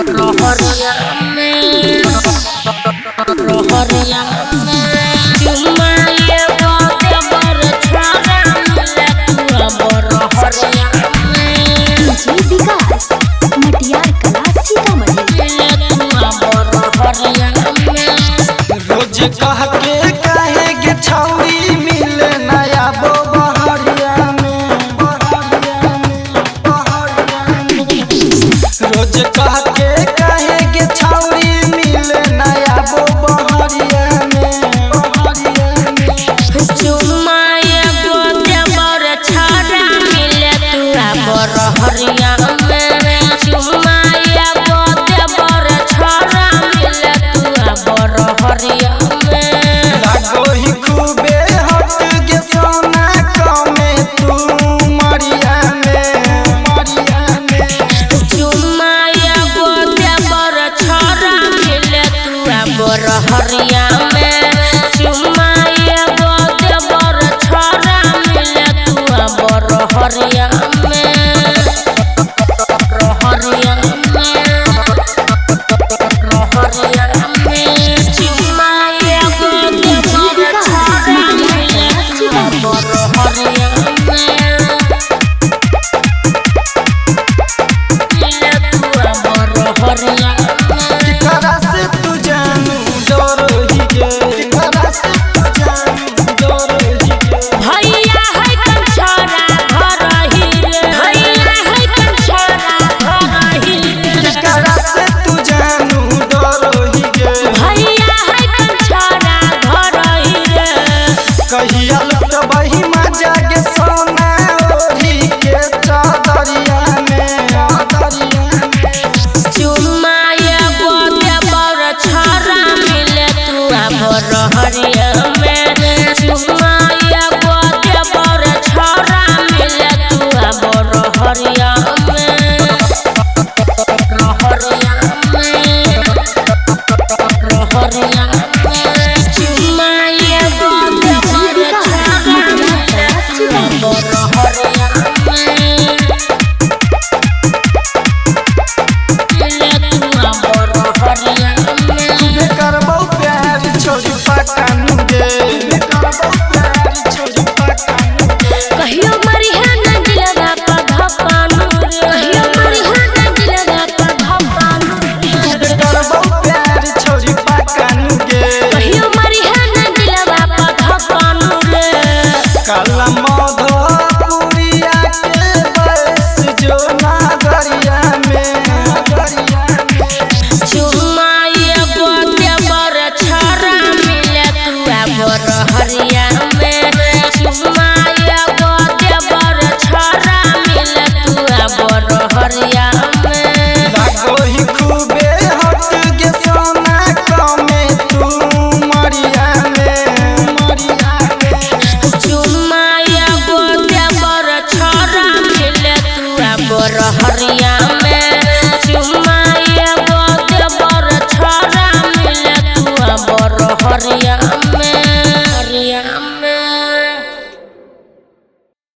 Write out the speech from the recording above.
रहरिया में रहरिया में चुमा एगो देवर छोरा मिले तू रहरिया में। डीजे विकास मटियार कला सीतामढ़ी। मिले तू रहरिया में। रोज कह के काहे के छौरी मिले नया बो बहरिया में बहरिया में बहरिया में। रोज कह के काहे के छौरी मिले नया बो बहरिया में बहरिया में। चुमा एगो देवर छोरा मिले तू रहरिया में। चुमा एगो देवर छोरा मिले तू रहरिया में। लागो ही खूबे हट गे सोना कमे तू मरिया में मरिया में। चुमा एगो देवर छोरा मिले तू रहरिया